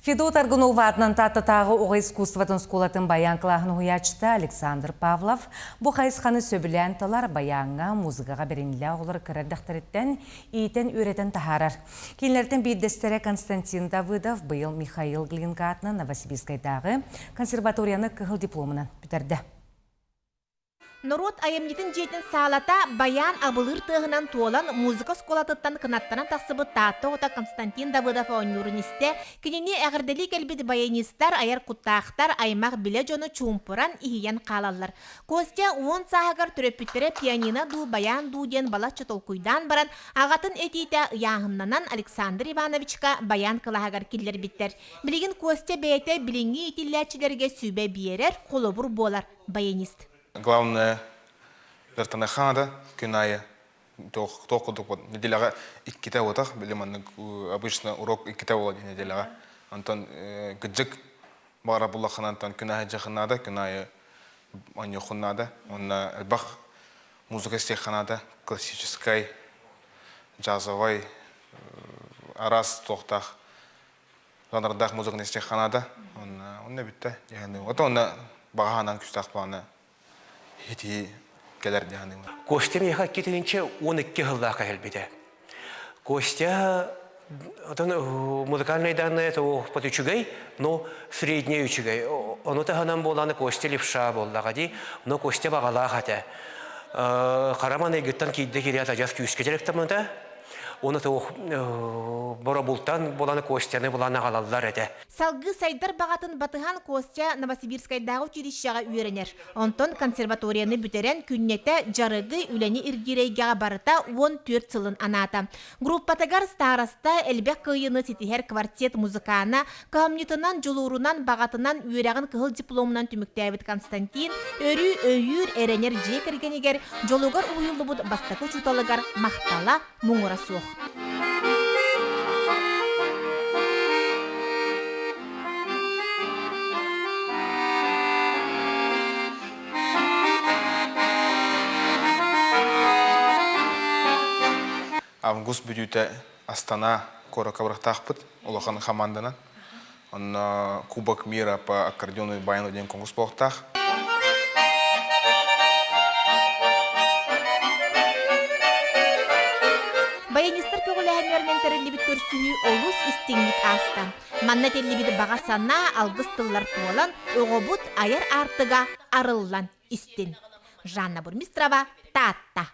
Федот Аргунов аатынан Тааттатааҕы оҕо искусствотын оскуолатын баян кылааһын уһуйааччыта Александр Павлов бу хайысханы сөбүлээн талар баяҥҥа, музыкаҕа бэринилээх оҕолору кыра эрдэхтэриттэн иитэн-үөрэтэн таһаарар. Кинилэртэн биирдэстэрэ Константин Давыдов быйыл Михаил Глинка аатынан Новосибирскайдааҕы консерваторияны кыһыл дипломунан бүтэрдэ. Норуот айымньытын дьиэтин саалата байаан абылыыр тыаһынан туолан музыка оскуолатыттан кынаттанан тахсыбыт Таатта оҕото Константин Давыдов оонньуурун истэ, кинини эҕэрдэлии кэлбит баянистар, айар куттаахтар, аймах-билэ дьону чуумпуран, иһийэн хаалаллар. Костя уон сааһыгар төрөппүттэрэ пианино дуу, байаан дуу диэн балачча толкуйдаан баран, аҕатын этиитэ ыйааһыннанан Александр Ивановичка байаан кылааһыгар киллэрбиттэр. Билигин Костя бэйэтэ билиҥҥи иитиллээччилэргэ сүбэ биэрэр, холобур буолар баянист. Главное, дьарыктаныахха күн аайы туох курдук неделяҕа иккитэ уотах, били маннык обычно урок иккитэ буолар неделяҕа. Онтон кыдьык баҕара буллаххына онтон күн аайы дьахын наада, күн аайы оонньуоххун наада. Уонна элбэх музыка истиэххэ наада, классическай, джазовай, араас туохтаах жанрдаах музыканы истиэххэ наада. Онно онно бүттэ. Ото онно баҕаһаанан күстээх планы ити кэлэр дьаһаныым. Костя миэхэ 2012 сыллаах кэлбитэ. Костя отон музыкальные данные это под үчүгэй, но средний үчүгэй. Ону таһынан буолан Костя левша буоллаҕа дии, но Костя баҕалаах этэ. Хараман ыйгыттан киирдэ киирээт адьас күүскэ дьарыктаммыта. Уонна боробултан булан Костяны булан аҕалаллар этэ. Салгыы сайдар баҕатын батыһан Костя Новосибирскайдааҕы училищеҕа үөрэнэр. Онтон консерваторияны бүтэрэн күннэтэ дьарыгы, үлэни ирдиир эйгэҕэ барыта 14 сылын анаата. Группатыгар староста, элбэх кыайыыны ситиһэр квартет музыкана, кыһамньытынан, дьулуурунан, баҕатынан үөрэҕин кыһыл дипломунан түмүктээбит Константин өрүү өйүүр, эрэнэр дьиэ кэргэнигэр дьолугар уһуйуллубут бастакы учууталыгар махтала муҥура суох. Август бүтүүтэ Астана куоракка барыахтаахпыт улахан хамаанданан. Онно Кубок мира по аккордеону и баяну диэн конкурс буолуохтаах. Баянистар көҕүлээһиннэринэн тэриллибит көрсүһүү олус истиҥник ааста. Манна этиллибит баҕа санаа, алгыс тыллар туолан, оҕобут айар аартыга арыллан истин. Жанна Бурмистрова, Таатта.